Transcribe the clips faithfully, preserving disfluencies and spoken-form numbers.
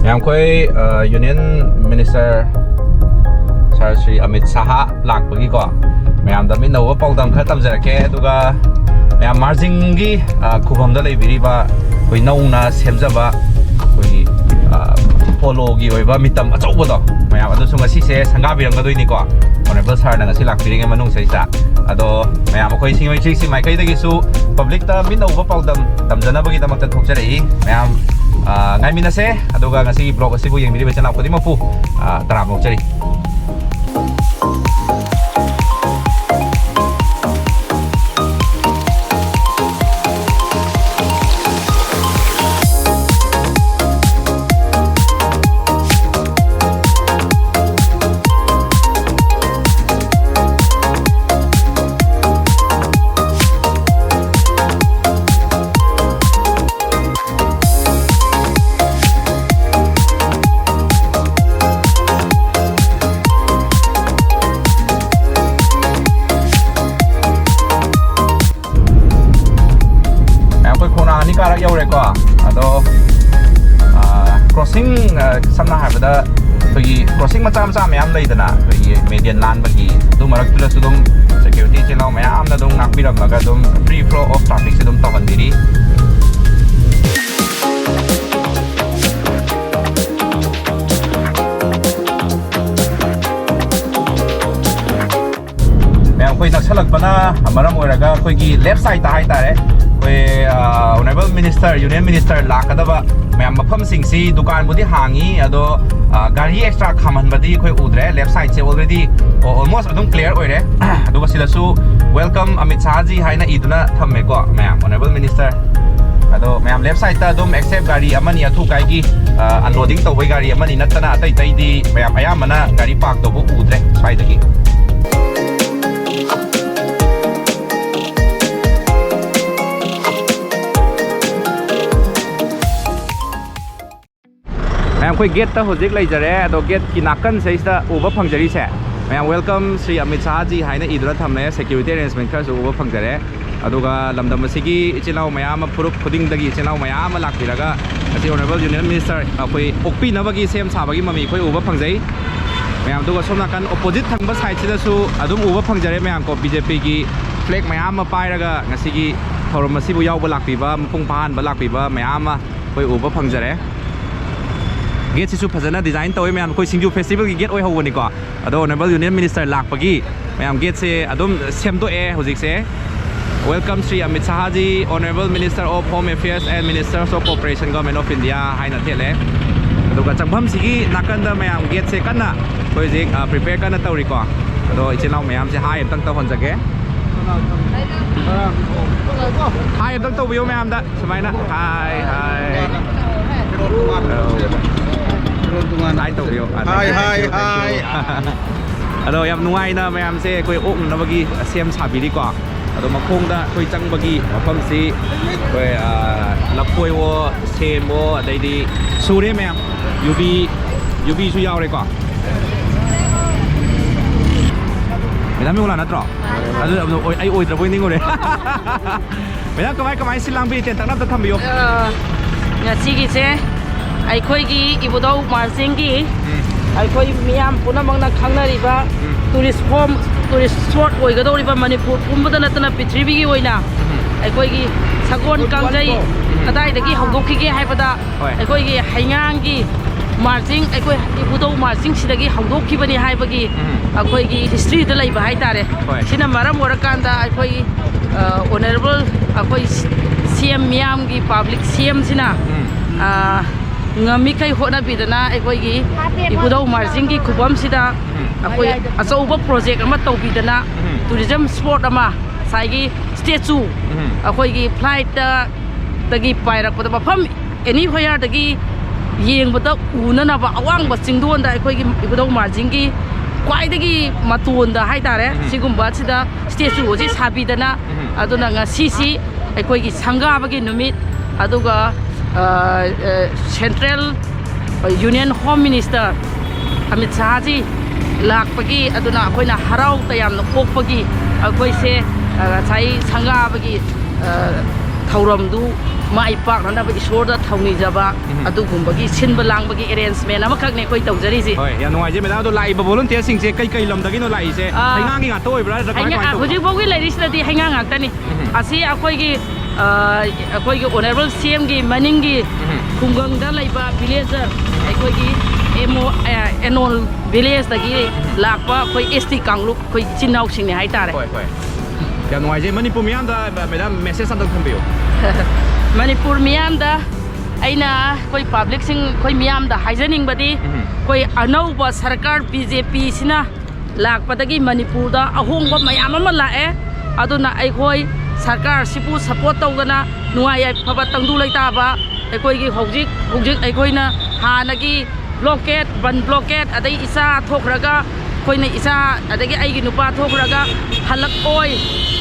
ꯃꯌꯥꯝ, ꯑꯩꯈꯣꯏ union minister ꯁꯥꯔ ꯁ꯭ꯔꯤ ꯑꯃꯤꯠ ꯁꯥꯍꯥ ꯂꯥꯛꯄꯒꯤꯀꯣ, ꯃꯌꯥꯝꯗ ꯃꯤꯠꯅ ꯎꯕ ꯄꯥꯎꯗꯝ ꯈꯔ ꯇꯝꯖꯔꯛꯀꯦ꯫ ꯑꯗꯨꯒ ꯃꯌꯥꯝ, ꯃꯥꯔꯖꯤꯡꯒꯤ ꯈꯨꯕꯝꯗ ꯂꯩꯕꯤꯔꯤꯕ ꯑꯩꯈꯣꯏ ꯅꯧꯅ ꯁꯦꯝꯖꯕ ꯑꯩꯈꯣꯏꯒꯤ ꯄꯣꯂꯣꯒꯤ ꯑꯣꯏꯕ ꯃꯤꯇꯝ ꯑꯆꯧꯕꯗꯣ, ꯃꯌꯥꯝ, ꯑꯗꯨꯁꯨ ꯉꯁꯤꯁꯦ ꯁꯪꯒꯥꯕꯤꯔꯝꯒꯗꯣꯏꯅꯤꯀꯣ, ꯑꯣꯅꯔꯦꯕꯜ ꯁꯥꯔꯅ ꯉꯁꯤ ꯂꯥꯛꯄꯤꯔꯤꯉꯩ ꯃꯅꯨꯡꯁꯤꯗꯩꯗ꯫ ꯑꯗꯣ ꯃꯌꯥꯝ, ꯑꯩꯈꯣꯏ ꯁꯤꯡꯖꯃꯩ ꯊ꯭ꯔꯤ ꯁꯤꯛꯁꯇꯤ ꯃꯥꯏꯀꯩꯗꯒꯤꯁꯨ ꯄꯕ꯭ꯂꯤꯛꯇ ꯃꯤꯠꯅ ꯎꯕ ꯄꯥꯎꯗꯝ ꯇꯝꯖꯅꯕꯒꯤꯗꯃꯛꯇ ꯊꯣꯛꯆꯔꯛꯏ꯫ ꯃꯌꯥꯝ, ꯑ, ꯉꯥꯏꯃꯤꯟꯅꯁꯦ꯫ ꯑꯗꯨꯒ ꯉꯁꯤꯒꯤ ꯕ꯭ꯂꯣꯒ ꯑꯁꯤꯕꯨ ꯌꯦꯡꯕꯤꯔꯤꯕ ꯏꯆꯤꯟ ꯏꯅꯥꯎ ꯈꯨꯗꯤꯡꯃꯛꯄꯨ, ꯑ, ꯇꯔꯥꯝꯅ ꯑꯣꯛꯆꯔꯤ꯫ ꯃꯌꯥꯝ, ꯑꯩꯈꯣꯏ ꯈꯣꯡꯅꯥꯡ ꯑꯅꯤ ꯀꯥꯔꯛ ꯌꯧꯔꯦꯀꯣ꯫ ꯑꯗꯣ, ꯑ, ꯀ꯭ꯔꯣꯁꯤꯡ, ꯑ, ꯁꯝꯅ ꯍꯥꯏꯔꯕꯗ ꯑꯩꯈꯣꯏꯒꯤ ꯀ꯭ꯔꯣꯁꯤꯡ ꯃꯆꯥ ꯃꯆꯥ ꯃꯌꯥꯝ ꯂꯩꯗꯅ, ꯑꯩꯈꯣꯏꯒꯤ ꯃꯦꯗꯤꯌꯟ ꯂꯥꯟꯕꯒꯤ, ꯑꯗꯨ ꯃꯔꯛꯇꯨꯗꯁꯨ ꯑꯗꯨꯝ ꯁꯦꯀ꯭ꯌꯨꯔꯤꯇꯤ ꯏꯆꯤꯜ ꯏꯅꯥꯎ ꯃꯌꯥꯝꯅ ꯑꯗꯨꯝ ꯉꯥꯛꯄꯤꯔꯝꯃꯒ ꯑꯗꯨꯝ ꯐ꯭ꯔꯤ ꯐ꯭ꯂꯣ ꯑꯣꯐ ꯇ꯭ꯔꯥꯐꯤꯛꯁꯦ ꯑꯗꯨꯝ ꯇꯧꯍꯟꯕꯤꯔꯤ꯫ ꯃꯌꯥꯝ, ꯑꯩꯈꯣꯏ ꯅꯛꯁꯜꯂꯛꯄꯅ ꯃꯔꯝ ꯑꯣꯏꯔꯒ ꯑꯩꯈꯣꯏꯒꯤ ꯂꯦꯐ ꯁꯥꯏꯗꯇ ꯍꯥꯏꯇꯥꯔꯦ, ꯑꯩꯈꯣꯏ, ꯑ, ꯑꯣꯅꯔꯦꯕꯜ ꯃꯤꯅꯤꯁꯇꯔ, ꯌꯨꯅꯤꯌꯟ ꯃꯤꯅꯤꯁꯇꯔ ꯂꯥꯛꯀꯗꯕ ꯃꯌꯥꯝ, ꯃꯐꯝꯁꯤꯡꯁꯤ ꯗꯨꯀꯥꯟꯕꯨꯗꯤ ꯍꯥꯡꯉꯤ, ꯑꯗꯣ, ꯑ, ꯒꯥꯔꯤ ꯑꯦꯛꯁꯇ꯭ꯔꯥ ꯈꯥꯝꯍꯟꯕꯗꯤ ꯑꯩꯈꯣꯏ ꯎꯗ꯭ꯔꯦ꯫ ꯂꯦꯐ ꯁꯥꯏꯗꯁꯦ already ꯑꯣꯜꯃꯣꯁ ꯑꯗꯨꯝ ꯀ꯭ꯂꯤꯌꯔ ꯑꯣꯏꯔꯦ꯫ ꯑꯗꯨꯒ ꯁꯤꯗꯁꯨ "Welcome ꯑꯃꯤꯠ ꯁꯥꯍꯥꯖꯤ" ꯍꯥꯏꯅ ꯏꯗꯨꯅ ꯊꯝꯃꯦꯀꯣ, ꯃꯌꯥꯝ, ꯑꯣꯅꯔꯦꯕꯜ ꯃꯤꯅꯤꯁꯇꯔ꯫ ꯑꯗꯣ ꯃꯌꯥꯝ, ꯂꯦꯐ ꯁꯥꯏꯗꯇ ꯑꯗꯨꯝ ꯑꯦꯛꯁꯦꯞ ꯒꯥꯔꯤ ꯑꯃꯅꯤ ꯑꯊꯨꯀꯥꯏꯒꯤ, ꯑ, ꯑꯟꯂꯣꯗꯤꯡ ꯇꯧꯕꯩ ꯒꯥꯔꯤ ꯑꯃꯅꯤ ꯅꯠꯇꯅ ꯑꯇꯩ ꯑꯇꯩꯗꯤ ꯃꯌꯥꯝ ꯑꯌꯥꯝꯕꯅ ꯒꯥꯔꯤ ꯄꯥꯔꯛ ꯇꯧꯕ ꯎꯗ꯭ꯔꯦ ꯁ꯭ꯋꯥꯏꯗꯒꯤ꯫ ꯃꯌꯥꯝ, ꯑꯩꯈꯣꯏ ꯒꯦꯠꯇ ꯍꯧꯖꯤꯛ ꯂꯩꯖꯔꯦ, ꯑꯗꯣ ꯒꯦꯠꯀꯤ ꯅꯥꯀꯟꯁꯤꯗꯩꯁꯤꯗ ꯎꯕ ꯐꯪꯖꯔꯤꯁꯦ, ꯃꯌꯥꯝ, "Welcome ꯁ꯭ꯔꯤ ꯑꯃꯤꯠ ꯁꯥꯍꯥꯖꯤ" ꯍꯥꯏꯅ ꯏꯗꯨꯅ ꯊꯝꯃꯦ꯫ ꯁꯦꯀ꯭ꯌꯨꯔꯤꯇꯤ ꯑꯦꯔꯦꯟꯖꯃꯦꯟ ꯈꯔꯁꯨ ꯎꯕ ꯐꯪꯖꯔꯦ꯫ ꯑꯗꯨꯒ ꯂꯝꯗꯝ ꯑꯁꯤꯒꯤ ꯏꯆꯤꯜ ꯏꯅꯥꯎ ꯃꯌꯥꯝ ꯑꯃ, ꯐꯨꯔꯨꯞ ꯈꯨꯗꯤꯡꯗꯒꯤ ꯏꯆꯤꯜ ꯏꯅꯥꯎ ꯃꯌꯥꯝ ꯑꯃ ꯂꯥꯛꯄꯤꯔꯒ ꯉꯁꯤ Honourable Union Minister ꯑꯩꯈꯣꯏ ꯑꯣꯛꯄꯤꯅꯕꯒꯤ ꯁꯦꯝ ꯁꯥꯕꯒꯤ ꯃꯃꯤ ꯑꯩꯈꯣꯏ ꯎꯕ ꯐꯪꯖꯩ꯫ ꯃꯌꯥꯝ, ꯑꯗꯨꯒ ꯁꯣꯝ ꯅꯥꯀꯟ opposite ꯊꯪꯕ sideꯁꯤꯗꯁꯨ ꯑꯗꯨꯝ ꯎꯕ ꯐꯪꯖꯔꯦ ꯃꯌꯥꯝ ꯀꯣ, BJPꯒꯤ flag ꯃꯌꯥꯝ ꯑꯃ ꯄꯥꯏꯔꯒ ꯉꯁꯤꯒꯤ ꯊꯧꯔꯝ ꯑꯁꯤꯕꯨ ꯌꯥꯎꯕ ꯂꯥꯛꯄꯤꯕ, ꯃꯄꯨꯡ ꯐꯥꯍꯟꯕ ꯂꯥꯛꯄꯤꯕ ꯃꯌꯥꯝ ꯑꯃ ꯑꯩꯈꯣꯏ ꯎꯕ ꯐꯪꯖꯔꯦ꯫ Gateꯁꯤꯁꯨ ꯐꯖꯅ design ꯇꯧꯋꯦ ꯃꯌꯥꯝ, ꯑꯩꯈꯣꯏ ꯁꯤꯡꯖꯨ festivalꯒꯤ gate ꯑꯣꯏꯍꯧꯕꯅꯤꯀꯣ꯫ ꯑꯗꯣ Honourable Union Minister ꯂꯥꯛꯄꯒꯤ ꯃꯌꯥꯝ gateꯁꯦ ꯑꯗꯨꯝ ꯁꯦꯝꯗꯣꯛꯑꯦ ꯍꯧꯖꯤꯛꯁꯦ꯫ Welcome Shri Amit Shah ji, Honourable Minister of Home Affairs and Minister of Cooperation, Government of India ꯍꯥꯏꯅ ꯊꯦꯠꯂꯦ꯫ ꯑꯗꯨꯒ ꯆꯪꯐꯝꯁꯤꯒꯤ ꯅꯥꯀꯟꯗ ꯃꯌꯥꯝ gateꯁꯦ ꯀꯟꯅ ꯑꯩꯈꯣꯏ ꯍꯧꯖꯤꯛ, ꯑ, prepare ꯀꯟꯅ ꯇꯧꯔꯤꯀꯣ꯫ ꯑꯗꯣ ꯏꯆꯤꯜ ꯏꯅꯥꯎ ꯃꯌꯥꯝꯁꯦ hi ꯑꯝꯇꯪ ꯇꯧꯍꯟꯖꯒꯦ꯫ Hi ꯑꯝꯇꯪ ꯇꯧꯕꯤꯌꯨ ꯃꯌꯥꯝꯗ꯫ ꯁꯨꯃꯥꯏꯅ꯫ Hi, hi. Hi ꯇꯧꯕꯤꯌꯨ꯫ ꯑ, thank you, thank you, thank you. ꯑꯗꯣ ꯌꯥꯝ ꯅꯨꯡꯉꯥꯏꯅ ꯃꯌꯥꯝꯁꯦ ꯑꯩꯈꯣꯏ ꯑꯣꯛꯅꯅꯕꯒꯤ ꯁꯦꯝ ꯁꯥꯕꯤꯔꯤꯀꯣ꯫ ꯑꯗꯣ ꯃꯈꯣꯡꯗ ꯑꯩꯈꯣꯏ ꯆꯪꯕꯒꯤ ꯃꯐꯝꯁꯤ ꯑꯩꯈꯣꯏ, ꯑ, ꯂꯐꯣꯏꯋꯣ, ꯁꯦꯝꯋꯣ, ꯑꯗꯩꯗꯤ ꯁꯨꯔꯦ ꯃꯌꯥꯝ꯫ ꯌꯨꯕꯤ, ꯌꯨꯕꯤꯁꯨ ꯌꯥꯎꯔꯦꯀꯣ꯫ ꯃꯦꯗꯥꯝ ꯌꯣꯂꯥ ꯅꯠꯇ꯭ꯔꯣ? ꯑꯗꯨ, ꯑꯗꯨ ꯑꯣꯏ-, ꯑꯩ ꯑꯣꯏꯗ꯭ꯔꯕꯣꯏ ꯅꯤꯡꯉꯨꯔꯦ꯫ ꯃꯦꯗꯥꯝ, ꯀꯃꯥꯏ, ꯀꯃꯥꯏ ꯁꯤꯜ ꯂꯥꯡꯕꯤꯔꯤ? ꯇꯦꯟꯇꯛꯅ ꯑꯝꯇ ꯊꯝꯕꯤꯌꯣ꯫ ꯑ, ꯉꯁꯤꯒꯤꯁꯦ ꯑꯩꯈꯣꯏꯒꯤ ꯏꯕꯨꯙꯧ ꯃꯥꯔꯖꯤꯡꯒꯤ ꯎꯝ꯫ ꯑꯩꯈꯣꯏ ꯃꯤꯌꯥꯝ ꯄꯨꯝꯅꯃꯛꯅ ꯈꯪꯅꯔꯤꯕ ꯎꯝ꯫ Tourist home, tourist spot ꯑꯣꯏꯒꯗꯧꯔꯤꯕ Manipur ꯄꯨꯝꯕꯗ ꯅꯠꯇꯅ ꯄ꯭ꯔꯤꯊꯤꯕꯤꯒꯤ ꯑꯣꯏꯅ ꯎꯝ꯫ ꯑꯩꯈꯣꯏꯒꯤ ꯁꯒꯣꯜ ꯀꯥꯡꯖꯩ ꯎꯝ꯫ ꯀꯗꯥꯏꯗꯒꯤ ꯍꯧꯗꯣꯛꯈꯤꯒꯦ ꯍꯥꯏꯕꯗ ꯍꯣꯏ꯫ ꯑꯩꯈꯣꯏꯒꯤ ꯍꯩꯉꯥꯡꯒꯤ ꯃꯥꯔꯖꯤꯡ, ꯑꯩꯈꯣꯏ ꯏꯕꯨꯙꯧ ꯃꯥꯔꯖꯤꯡꯁꯤꯗꯒꯤ ꯍꯧꯗꯣꯛꯈꯤꯕꯅꯤ ꯍꯥꯏꯕꯒꯤ ꯎꯝ꯫ ꯑꯩꯈꯣꯏꯒꯤ historyꯗ ꯂꯩꯕ ꯍꯥꯏꯇꯥꯔꯦ꯫ ꯍꯣꯏ꯫ ꯁꯤꯅ ꯃꯔꯝ ꯑꯣꯏꯔꯀꯥꯟꯗ ꯑꯩꯈꯣꯏ, ꯑ, Honourable ꯑꯩꯈꯣꯏ CM ꯃꯤꯌꯥꯝꯒꯤ public CMꯁꯤꯅ, ꯎꯝ꯫ ꯑ, ꯉꯝꯃꯤꯈꯩ ꯍꯣꯠꯅꯕꯤꯗꯅ ꯑꯩꯈꯣꯏꯒꯤ ꯏꯕꯨꯙꯧ ꯃꯥꯔꯖꯤꯡꯒꯤ ꯈꯨꯕꯝꯁꯤꯗ ꯎꯝ꯫ ꯑꯩꯈꯣꯏ ꯑꯆꯧꯕ project ꯑꯃ ꯇꯧꯕꯤꯗꯅ ꯎꯝ꯫ Tourism spot ꯑꯃ ꯉꯁꯥꯏꯒꯤ statue ꯎꯝ꯫ ꯑꯩꯈꯣꯏꯒꯤ flightꯇ ꯇꯒꯤ ꯄꯥꯏꯔꯛꯄꯗ ꯃꯐꯝ anywhereꯗꯒꯤ ꯌꯦꯡꯕꯗ ꯎꯅꯅꯕ ꯑꯋꯥꯡꯕ ꯆꯤꯡꯗꯣꯟꯗ ꯑꯩꯈꯣꯏꯒꯤ ꯏꯕꯨꯙꯧ ꯃꯥꯔꯖꯤꯡꯒꯤ ꯈ꯭ꯋꯥꯏꯗꯒꯤ ꯃꯇꯣꯟꯗ ꯍꯥꯏꯇꯥꯔꯦ, ꯎꯝ꯫ ꯁꯤꯒꯨꯝꯕ ꯑꯁꯤꯗ statue ꯑꯁꯤ ꯁꯥꯕꯤꯗꯅ, ꯎꯝ꯫ ꯑꯗꯨꯅ ꯉꯁꯤꯁꯤ ꯑꯩꯈꯣꯏꯒꯤ ꯁꯪꯒꯥꯕꯒꯤ ꯅꯨꯃꯤꯠ, ꯑꯗꯨꯒ, ꯑ, ꯑ, Central Union Home Minister Amit ꯁꯥꯍꯖꯤ ꯂꯥꯛꯄꯒꯤ, ꯑꯗꯨꯅ ꯑꯩꯈꯣꯏꯅ ꯍꯔꯥꯎ ꯇꯌꯥꯝꯅ ꯑꯣꯛꯄꯒꯤ ꯑꯩꯈꯣꯏꯁꯦ ꯑ, ꯉꯁꯥꯏ ꯁꯪꯒꯥꯕꯒꯤ, ꯑ, ꯊꯧꯔꯝꯗꯨ ꯃꯥꯏ ꯄꯥꯛꯅꯅꯕ ꯏꯁꯣꯔꯗ ꯊꯧꯅꯤꯖꯕ, ꯎꯝ꯫ ꯑꯗꯨꯒꯨꯝꯕꯒꯤ ꯁꯤꯟꯕ ꯂꯥꯡꯕꯒꯤ arrangement ꯑꯃꯈꯛꯅꯦ ꯑꯩꯈꯣꯏ ꯇꯧꯖꯔꯤꯁꯤ꯫ ꯍꯣꯏ, ꯌꯥꯝ ꯅꯨꯡꯉꯥꯏꯖꯩ ꯃꯦꯗꯥꯝ꯫ ꯑꯗꯣ ꯂꯥꯛꯏꯕ volunteer ꯁꯤꯡꯁꯦ ꯀꯩ ꯀꯩ ꯂꯝꯗꯒꯤꯅꯣ ꯂꯥꯛꯏꯁꯦ? ꯑ, ꯍꯩꯉꯥꯡꯒꯤ ꯉꯥꯛꯇ ꯑꯣꯏꯕ꯭ꯔꯥ ꯅꯠꯇ꯭ꯔꯒ ꯀꯃꯥꯏ ꯍꯩꯉꯥ-, ꯀꯃꯥꯏ ꯇꯧꯕꯅꯣ? ꯍꯧꯖꯤꯛ ꯐꯥꯎꯒꯤ ꯂꯩꯔꯤꯁꯤꯗꯗꯤ ꯍꯩꯉꯥꯡ ꯉꯥꯛꯇꯅꯤ꯫ ꯎꯝ꯫ ꯑꯁꯤ ꯑꯩꯈꯣꯏꯒꯤ, ꯑ, ꯑꯩꯈꯣꯏꯒꯤ honourable C M ꯒꯤ ꯃꯅꯤꯡꯒꯤ ꯎꯝ꯫ ꯈꯨꯡꯒꯪꯗ ꯂꯩꯕ villager, ꯑꯩꯈꯣꯏꯒꯤ ꯑꯦꯃꯣ-, ꯑ, ꯑꯦꯅꯣꯜ village ꯇꯒꯤ ꯂꯥꯛꯄ ꯑꯩꯈꯣꯏ S T ꯀꯥꯡꯂꯨꯞ, ꯑꯩꯈꯣꯏ ꯏꯆꯤꯟ ꯏꯅꯥꯎꯁꯤꯡꯅꯦ ꯍꯥꯏꯇꯥꯔꯦ꯫ ꯍꯣꯏ, ꯍꯣꯏ꯫ ꯌꯥꯝ ꯅꯨꯡꯉꯥꯏꯖꯩ꯫ ꯃꯅꯤꯄꯨꯔ ꯃꯤꯌꯥꯝꯗ ꯃꯦꯗꯥꯝ message ꯑꯝꯇꯪ ꯊꯝꯕꯤꯌꯨ꯫ ꯃꯅꯤꯄꯨꯔ ꯃꯤꯌꯥꯝꯗ ꯑꯩꯅ ꯑꯩꯈꯣꯏ public ꯁꯤꯡ, ꯑꯩꯈꯣꯏ ꯃꯤꯌꯥꯝꯗ ꯍꯥꯏꯖꯅꯤꯡꯕꯗꯤ, ꯎꯝ꯫ ꯑꯩꯈꯣꯏ ꯑꯅꯧꯕ ꯁꯔꯀꯥꯔ B J P ꯁꯤꯅ ꯂꯥꯛꯄꯗꯒꯤ ꯃꯅꯤꯄꯨꯔꯗ ꯑꯍꯣꯡꯕ ꯃꯌꯥꯝ ꯑꯃ ꯂꯥꯛꯑꯦ꯫ ꯑꯗꯨꯅ ꯑꯩꯈꯣꯏ ꯁꯔꯀꯥꯔꯁꯤꯕꯨ support ꯇꯧꯗꯅ ꯅꯨꯡꯉꯥꯏ ꯌꯥꯏꯐꯕ ꯇꯪꯗꯨ ꯂꯩꯇꯥꯕ ꯑꯩꯈꯣꯏꯒꯤ ꯍꯧꯖꯤꯛ, ꯍꯧꯖꯤꯛ ꯑꯩꯈꯣꯏꯅ ꯍꯥꯟꯅꯒꯤ blockade, ꯕꯟ blockade, ꯑꯗꯩ ꯏꯆꯥ ꯊꯣꯛꯈ꯭ꯔꯒ ꯑꯩꯈꯣꯏꯅ ꯏꯆꯥ, ꯑꯗꯒꯤ ꯑꯩꯒꯤ ꯅꯨꯄꯥ ꯊꯣꯛꯈ꯭ꯔꯒ ꯍꯜꯂꯛꯑꯣꯏ,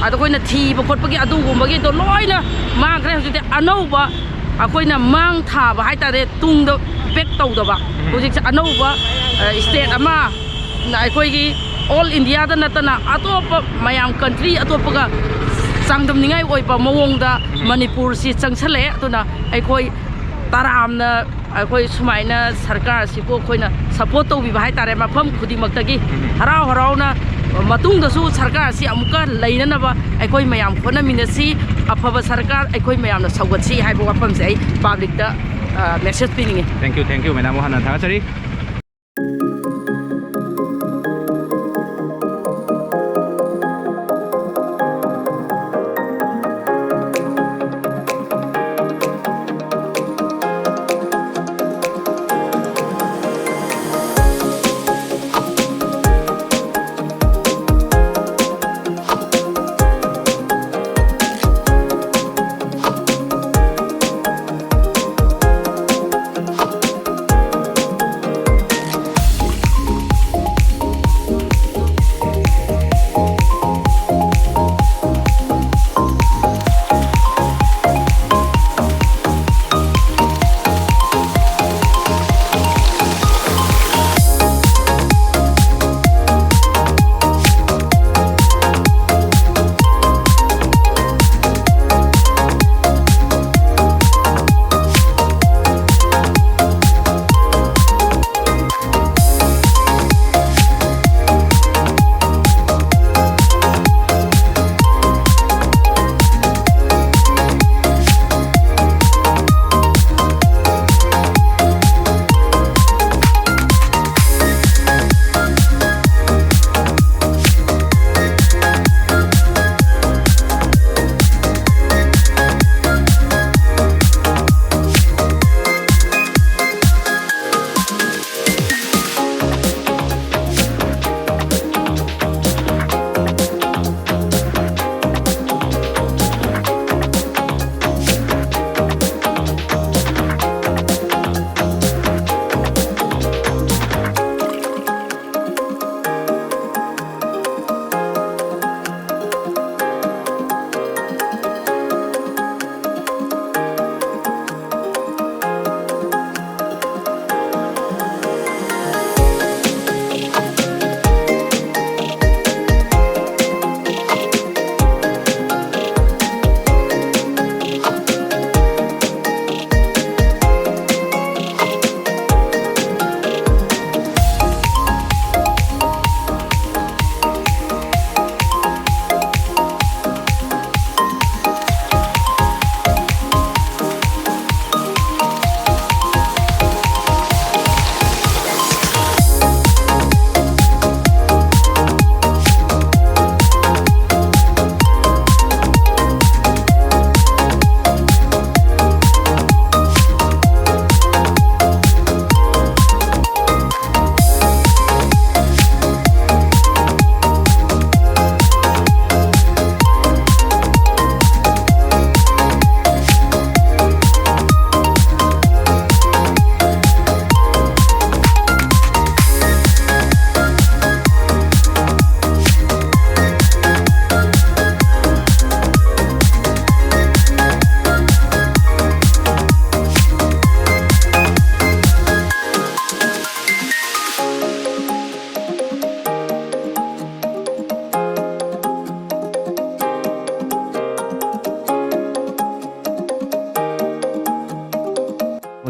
ꯑꯗ ꯑꯩꯈꯣꯏꯅ ꯊꯤꯕ ꯈꯣꯠꯄꯒꯤ ꯑꯗꯨꯒꯨꯝꯕꯒꯤꯗꯣ ꯂꯣꯏꯅ ꯃꯥꯡꯈ꯭ꯔꯦ꯫ ꯍꯧꯖꯤꯛꯇꯤ ꯑꯅꯧꯕ ꯑꯩꯈꯣꯏꯅ ꯃꯥꯡ ꯊꯥꯕ ꯍꯥꯏꯇꯥꯔꯦ, ꯇꯨꯡꯗ back ꯇꯧꯗꯕ꯫ ꯎꯝ꯫ ꯍꯧꯖꯤꯛꯁꯦ ꯑꯅꯧꯕ, ꯑ, state ꯑꯃ ꯑꯩꯈꯣꯏꯒꯤ all India ꯗ ꯅꯠꯇꯅ ꯑꯇꯣꯞꯄ ꯃꯌꯥꯝ country ꯑꯇꯣꯞꯄꯒ ꯆꯥꯡꯗꯝꯅꯤꯡꯉꯥꯏ ꯑꯣꯏꯕ ꯃꯑꯣꯡꯗ ꯎꯝ꯫ ꯃꯅꯤꯄꯨꯔꯁꯤ ꯆꯪꯁꯜꯂꯛꯑꯦ꯫ ꯑꯗꯨꯅ ꯑꯩꯈꯣꯏ ꯇꯔꯥꯝꯅ ꯑꯩꯈꯣꯏ ꯁꯨꯃꯥꯏꯅ ꯁꯔꯀꯥꯔꯁꯤꯕꯨ ꯑꯩꯈꯣꯏꯅ support ꯇꯧꯕꯤꯕ ꯍꯥꯏꯇꯥꯔꯦ, ꯃꯐꯝ ꯈꯨꯗꯤꯡꯃꯛꯇꯒꯤ ꯎꯝ꯫ ꯍꯔꯥꯎ ꯍꯔꯥꯎꯅ ꯃꯇꯨꯡꯗꯁꯨ ꯁꯔꯀꯥꯔꯁꯤ ꯑꯃꯨꯛꯀ ꯂꯩꯅꯅꯕ ꯑꯩꯈꯣꯏ ꯃꯌꯥꯝ ꯍꯣꯠꯅꯃꯤꯟꯅꯁꯤ, ꯑꯐꯕ ꯁꯔꯀꯥꯔ ꯑꯩꯈꯣꯏ ꯃꯌꯥꯝꯅ ꯁꯧꯒꯠꯁꯤ ꯍꯥꯏꯕ ꯋꯥꯐꯝꯁꯦ ꯑꯩ public ꯇ, ꯑ, message ꯄꯤꯅꯤꯡꯉꯤ꯫ Thank you, thank you, madam, ꯋꯥꯍꯪ ꯊꯥꯒꯠꯆꯔꯤ꯫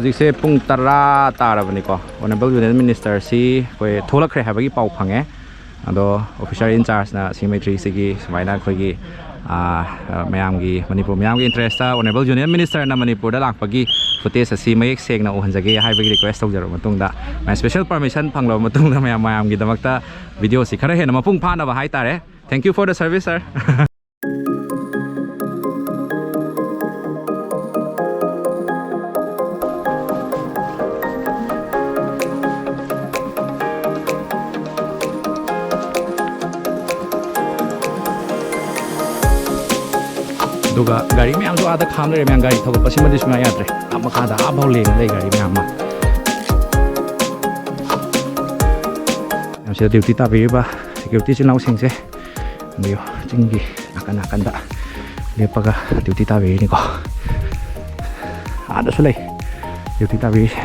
ꯍꯧꯖꯤꯛꯁꯦ ꯄꯨꯡ ꯇꯔꯥ ꯇꯥꯔꯕꯅꯤꯀꯣ꯫ Honourable Union Minister ꯁꯤ ꯑꯩꯈꯣꯏ ꯊꯣꯛꯂꯛꯈ꯭ꯔꯦ ꯍꯥꯏꯕꯒꯤ ꯄꯥꯎ ꯐꯪꯉꯦ꯫ ꯑꯗꯣ officer in charge ꯅ ꯁꯤ ꯃꯩꯇ꯭ꯔꯤꯁꯤꯒꯤ ꯁꯨꯃꯥꯏꯅ ꯑꯩꯈꯣꯏꯒꯤ, ꯑꯥ, ꯃꯌꯥꯝꯒꯤ, ꯃꯅꯤꯄꯨꯔ ꯃꯌꯥꯝꯒꯤ interest ꯇ Honourable Union Minister ꯅ ꯃꯅꯤꯄꯨꯔꯗ ꯂꯥꯛꯄꯒꯤ footage ꯑꯁꯤ ꯃꯌꯦꯛ ꯁꯦꯡꯅ ꯎꯍꯟꯖꯒꯦ ꯍꯥꯏꯕꯒꯤ request ꯇꯧꯖꯔꯕ ꯃꯇꯨꯡꯗ, ꯃꯌꯥꯝ special permission ꯐꯪꯂꯕ ꯃꯇꯨꯡꯗ, ꯃꯌꯥꯝ, ꯃꯌꯥꯝꯒꯤꯗꯃꯛꯇ video ꯁꯤ ꯈꯔ ꯍꯦꯟꯅ ꯃꯄꯨꯡ ꯐꯥꯅꯕ ꯍꯥꯏꯇꯥꯔꯦ꯫ Thank you for the service, sir. ꯑꯗꯨꯒ ꯒꯥꯔꯤ ꯃꯌꯥꯝꯁꯨ ꯑꯥꯗ ꯈꯥꯝ ꯂꯩꯔꯦ꯫ ꯃꯌꯥꯝ ꯒꯥꯔꯤ ꯊꯧꯒꯠꯄꯁꯤꯃꯗꯤ ꯁꯨꯡꯌꯥ ꯌꯥꯗ꯭ꯔꯦ꯫ ꯑꯥ ꯃꯈꯥꯗ ꯑꯥꯐꯥꯎ ꯂꯦꯡꯉ ꯂꯩ ꯒꯥꯔꯤ ꯃꯌꯥꯝ ꯑꯃ꯫ ꯃꯌꯥꯝ ꯁꯤꯗ duty ꯇꯥꯕꯤꯔꯤꯕ security ꯏꯆꯤꯜ ꯏꯅꯥꯎꯁꯤꯡꯁꯦ ꯌꯦꯡꯕꯤꯌꯨ꯫ ꯆꯤꯡꯒꯤ ꯅꯥꯀꯟ ꯅꯥꯀꯟꯗ ꯂꯦꯞꯄꯒ duty ꯇꯥꯕꯤꯔꯤꯅꯤꯀꯣ꯫ ꯑꯥꯗꯁꯨ ꯂꯩ duty ꯇꯥꯕꯤꯔꯤꯁꯦ꯫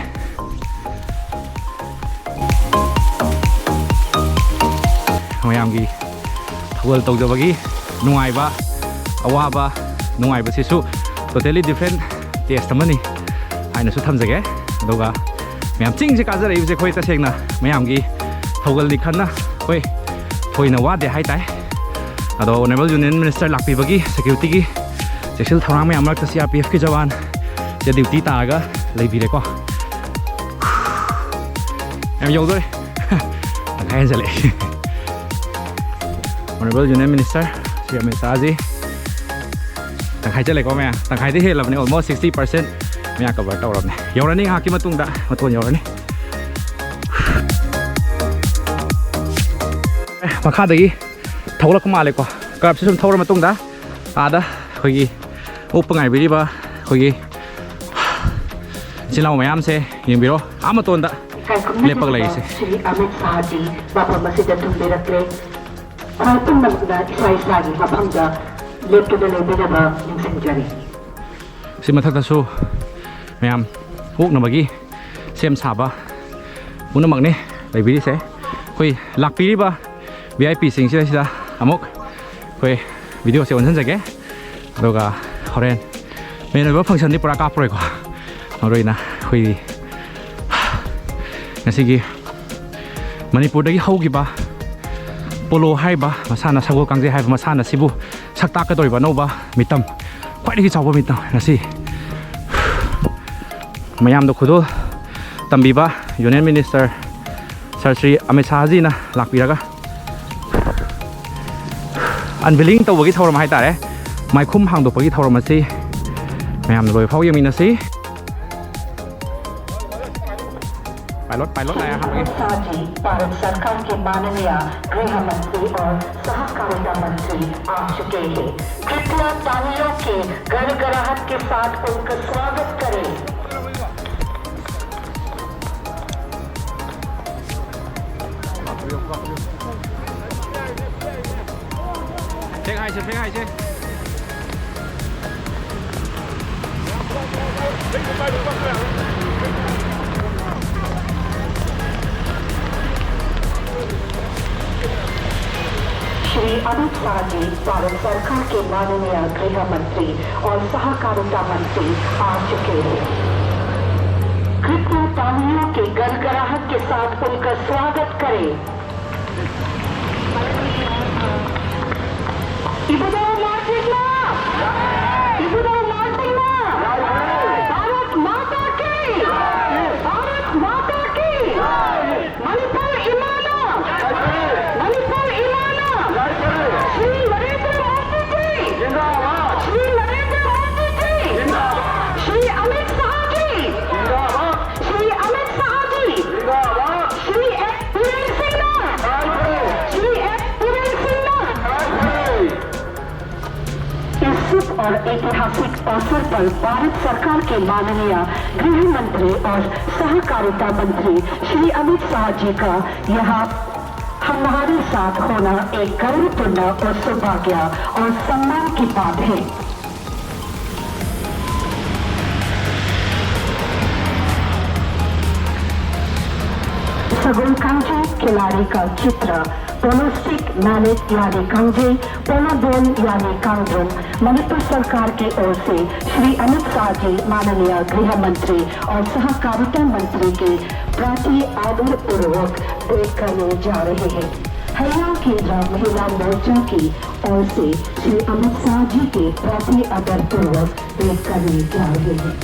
ꯃꯌꯥꯝꯒꯤ ꯊꯧꯒꯜ ꯇꯧꯖꯕꯒꯤ ꯅꯨꯡꯉꯥꯏꯕ, ꯑꯋꯥꯕ, ꯅꯨꯡꯉꯥꯏꯕꯁꯤꯁꯨ totally different taste ꯑꯃꯅꯤ ꯍꯥꯏꯅꯁꯨ ꯊꯝꯖꯒꯦ꯫ ꯑꯗꯨꯒ ꯃꯌꯥꯝ ꯆꯤꯡꯁꯦ ꯀꯥꯖꯔꯛꯏꯕꯁꯦ ꯑꯩꯈꯣꯏ ꯇꯁꯦꯡꯅ ꯃꯌꯥꯝꯒꯤ ꯊꯧꯒꯜꯅꯤ ꯈꯟꯅ ꯑꯩꯈꯣꯏ ꯊꯣꯏꯅ ꯋꯥꯗꯦ ꯍꯥꯏꯇꯥꯏ꯫ ꯑꯗꯣ Honourable Union Minister ꯂꯥꯛꯄꯤꯕꯒꯤ security ꯒꯤ ꯆꯦꯛꯁꯤꯜ ꯊꯧꯔꯥꯡ ꯃꯌꯥꯝ ꯃꯔꯛꯇ C R P F ꯀꯤ ꯖꯋꯥꯟ ꯁꯦ duty ꯇꯥꯔꯒ ꯂꯩꯕꯤꯔꯦꯀꯣ꯫ ꯌꯥꯝ ꯌꯧꯗꯣꯔꯦ꯫ ꯇꯪꯈꯥꯏ ꯍꯦꯟꯖꯜꯂꯛꯑꯦ꯫ Honourable Union Minister ꯁꯤ ꯑꯃꯤꯠ ꯁꯥꯍꯖꯤ ꯇꯪꯈꯥꯏ ꯆꯠꯂꯦꯀꯣ ꯃꯌꯥꯝ꯫ ꯇꯪꯈꯥꯏꯗꯤ ꯍꯦꯜꯂꯕꯅꯦ, almost sixty percent ꯃꯌꯥ cover ꯇꯧꯔꯕꯅꯦ꯫ ꯌꯧꯔꯅꯤ, ꯉꯥꯏꯍꯥꯛꯀꯤ ꯃꯇꯨꯡꯗ ꯃꯇꯣꯟ ꯌꯧꯔꯅꯤ꯫ ꯑꯦ, ꯃꯈꯥꯗꯒꯤ ꯊꯧꯒꯠꯂꯛꯄ ꯃꯥꯜꯂꯦꯀꯣ꯫ Curve ꯁꯤ ꯁꯨꯝ ꯊꯧꯔ ꯃꯇꯨꯡꯗ ꯑꯥꯗ ꯑꯩꯈꯣꯏꯒꯤ ꯑꯣꯛꯄ ꯉꯥꯏꯕꯤꯔꯤꯕ ꯑꯩꯈꯣꯏꯒꯤ ꯏꯆꯤꯜ ꯏꯅꯥꯎ ꯃꯌꯥꯝꯁꯦ ꯌꯦꯡꯕꯤꯔꯣ, ꯑꯥ ꯃꯇꯣꯟꯗ ꯂꯦꯞꯄꯒ ꯂꯩꯔꯤꯁꯦ꯫ ꯁ꯭ꯔꯤ ꯑꯃꯤꯠ ꯁꯥꯍꯖꯤ ꯃꯐꯝ ꯑꯁꯤꯗ ꯊꯨꯡꯕꯤꯔꯛꯂꯦ꯫ ꯈ꯭ꯋꯥꯏ ꯄꯨꯝꯅꯃꯛꯅ ꯏꯁꯥ ꯏꯁꯥꯒꯤ ꯃꯐꯝꯗ ꯂꯦꯞꯇꯨꯅ ꯂꯩꯕꯤꯅꯕ ꯅꯤꯡꯁꯤꯡꯖꯔꯤ꯫ ꯁꯤ ꯃꯊꯛꯇꯁꯨ ꯃꯌꯥꯝ ꯑꯣꯛꯅꯕꯒꯤ ꯁꯦꯝ ꯁꯥꯕ ꯄꯨꯝꯅꯃꯛꯅꯤ ꯂꯩꯕꯤꯔꯤꯁꯦ꯫ ꯑꯩꯈꯣꯏ ꯂꯥꯛꯄꯤꯔꯤꯕ V I P ꯁꯤꯡꯁꯤꯗ ꯁꯤꯗ ꯑꯃꯨꯛ ꯑꯩꯈꯣꯏ video ꯁꯦ ꯑꯣꯟꯁꯤꯟꯖꯒꯦ꯫ ꯑꯗꯨꯒ ꯍꯣꯔꯦꯟ main ꯑꯣꯏꯕ function ꯗꯤ ꯄꯨꯔꯥ ꯀꯥꯞꯄꯔꯣꯏꯀꯣ꯫ ꯃꯔꯨ ꯑꯣꯏꯅ ꯑꯩꯈꯣꯏꯒꯤ ꯉꯁꯤꯒꯤ ꯃꯅꯤꯄꯨꯔꯗꯒꯤ ꯍꯧꯈꯤꯕ ꯄꯣꯂꯣ ꯍꯥꯏꯔꯤꯕ ꯃꯁꯥꯟꯅ, ꯁꯒꯣꯜ ꯀꯥꯡꯖꯩ ꯍꯥꯏꯕ ꯃꯁꯥꯟꯅ ꯑꯁꯤꯕꯨ ꯁꯛ ꯇꯥꯛꯀꯗꯧꯔꯤꯕ ꯑꯅꯧꯕ ꯃꯤꯇꯝ, ꯈ꯭ꯋꯥꯏꯗꯒꯤ ꯆꯥꯎꯕ ꯃꯤꯇꯝ ꯉꯁꯤ ꯃꯌꯥꯝꯗ ꯈꯨꯗꯣꯜ ꯇꯝꯕꯤꯕ Union Minister Sir Shri Amit ꯁꯥꯍꯖꯤꯅ ꯂꯥꯛꯄꯤꯔꯒ unveiling ꯇꯧꯕꯒꯤ ꯊꯧꯔꯝ ꯍꯥꯏꯇꯥꯔꯦ, ꯃꯥꯏꯈꯨꯝ ꯍꯥꯡꯗꯣꯛꯄꯒꯤ ꯊꯧꯔꯝ ꯑꯁꯤ ꯃꯌꯥꯝꯅ ꯂꯣꯏꯕ ꯐꯥꯎ ꯌꯦꯡꯃꯤꯟꯅꯁꯤ꯫ Pilot, pilot आया, हाँ, भैया। साथ ही भारत सरकार के माननीय गृह मंत्री और सहकारिता मंत्री आ चुके हैं। कृपया तालियों के गड़गड़ाहट के साथ उनका स्वागत करें। फेंक हाय से, फेंक हाय से। श्री अमित शाह जी, भारत सरकार के माननीय गृह मंत्री और सहकारिता मंत्री आ चुके हैं। कृपया तालियों के गड़गड़ाहट के साथ उनका स्वागत करें। Ibu Dao Marching Band! Ibu Dao Marching Band! Bharat माता की! भारत माता की! मणिपुर इमाना! मणिपुर इमाना! श्री नरेंद्र मोदी जी! श्री नरेंद्र मोदी जी! श्री अमित शाह जी! श्री अमित शाह जी! श्री एस बीरेन सिंह! श्री एस बीरेन सिंह! इस शुभ और ऐतिहासिक अवसर पर भारत सरकार के माननीय गृह मंत्री और सहकारिता मंत्री श्री अमित शाह जी का यहाँ हमारे साथ होना एक गर्वपूर्ण और सौभाग्य और सम्मान की बात है। सगोल कांगजे खिलाड़ी का चित्र, पोलो स्टिक, मैलेट यानी कांगजे, पोलो बॉल यानी कांगद्रुम, मणिपुर सरकार की ओर से श्री अमित शाह जी, माननीय गृह मंत्री और सहकारिता मंत्री के प्रति आदर पूर्वक भेंट करने जा रहे हैं। हरियाणा केंद्र महिला मोर्चा की ओर से श्री अमित शाह जी के प्रति आदर पूर्वक भेंट करने जा रहे हैं।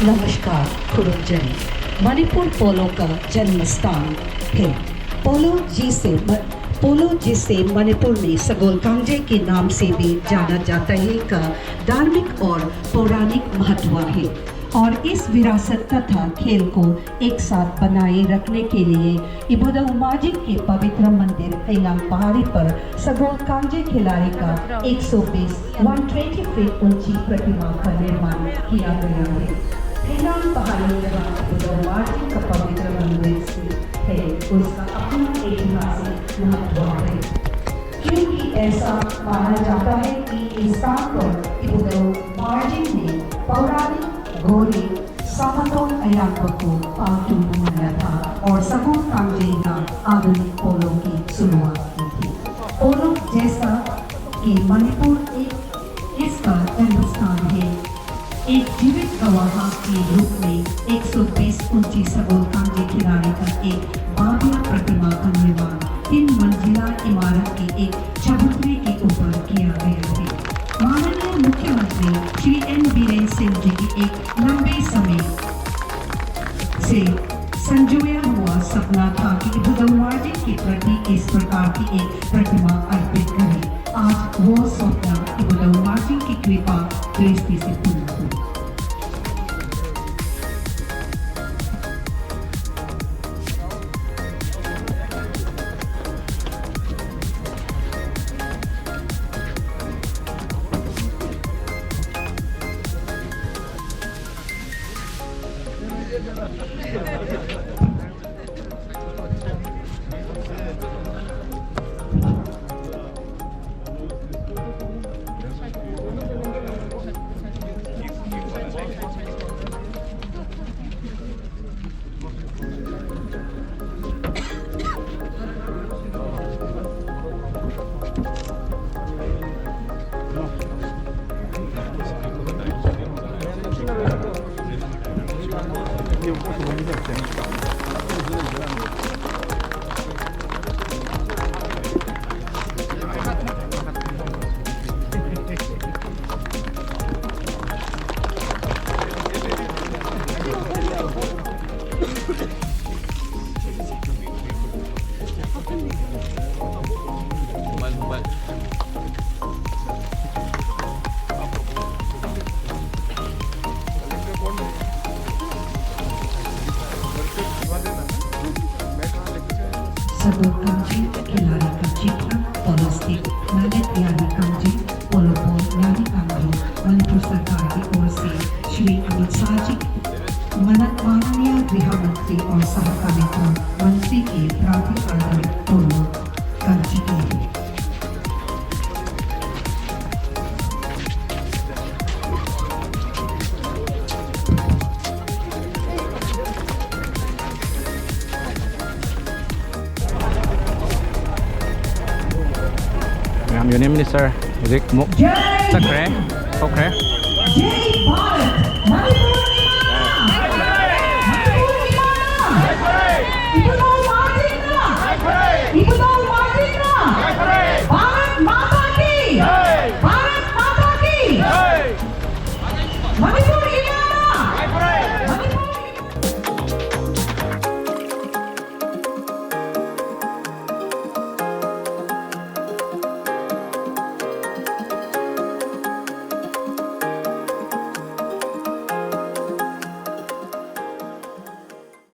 नमस्कार, खुरुम जय। मणिपुर पोलो का जन्म स्थान है। पोलो जिसे म-, पोलो जिसे मणिपुर में सगोल कांगजे के नाम से भी जाना जाता है, का धार्मिक और पौराणिक महत्व है और इस विरासत तथा खेल को एक साथ बनाए रखने के लिए इबुधउ मार्जिन के पवित्र मंदिर पेंगांग पहाड़ी पर सगोल कांगजे खिलाड़ी का एक सौ बीस, वन ट्वेंटी फीट ऊंची प्रतिमा का निर्माण किया गया है। पेंगांग पहाड़ी जहाँ इबुधउ मार्जिन का पवित्र मंदिर स्थित है, उसका अपना ऐतिहासिक महत्व है, क्योंकि ऐसा माना जाता है कि इस स्थान पर इबुधउ मार्जिन ने पौराणिक गोरी सामतोल अयापक को पालतू बनाया था और सगोल कांगजे का आधुनिक पोलो की शुरुआत की थी। पोलो जैसा कि मणिपुर एक इसका जन्मस्थान है। एक जीवित गवाह के रूप में एक सौ बीस ऊंची सगोल कांगजे खिलाड़ी का एक बाबिया प्रतिमा का निर्माण तीन मंजिला इमारत के एक चबूतरे के ऊपर किया गया है। माननीय मुख्यमंत्री श्री एन बीरेंद्र सिंह जी की एक लंबे समय से संजोया हुआ सपना था कि इबुधउ मार्जिन के प्रति इस प्रकार की एक प्रतिमा अर्पित करें। आज वो सपना इबुधउ मार्जिन की कृपा दृष्टि से पूर्ण हुआ। सदो कांजी, खिलाड़ी का चीफ, पोलो स्टिक, नगद यानी कांजी, पोलो बॉल यानी कांजी, मणिपुर सरकार की ओर से श्री अमित शाह जी, मनन माननीय गृह मंत्री और सहकारिता मंत्री के प्रार्थी आदर पूर्वक कांजी के लिए। ꯃꯌꯥꯝ ꯌꯨꯅꯤꯌꯟ ꯃꯤꯅꯤꯁꯇꯔ ꯍꯧꯖꯤꯛ ꯑꯃꯨꯛ ꯆꯠꯈ꯭ꯔꯦ, ꯊꯣꯛꯈ꯭ꯔꯦ꯫ ꯖꯩ ꯚꯥꯔꯠ! ꯃꯅꯤꯄꯨꯔꯒꯤ ꯃꯥ! ꯃꯅꯤꯄꯨꯔꯒꯤ ꯃꯥ! ꯏꯕꯨꯡꯉꯣ!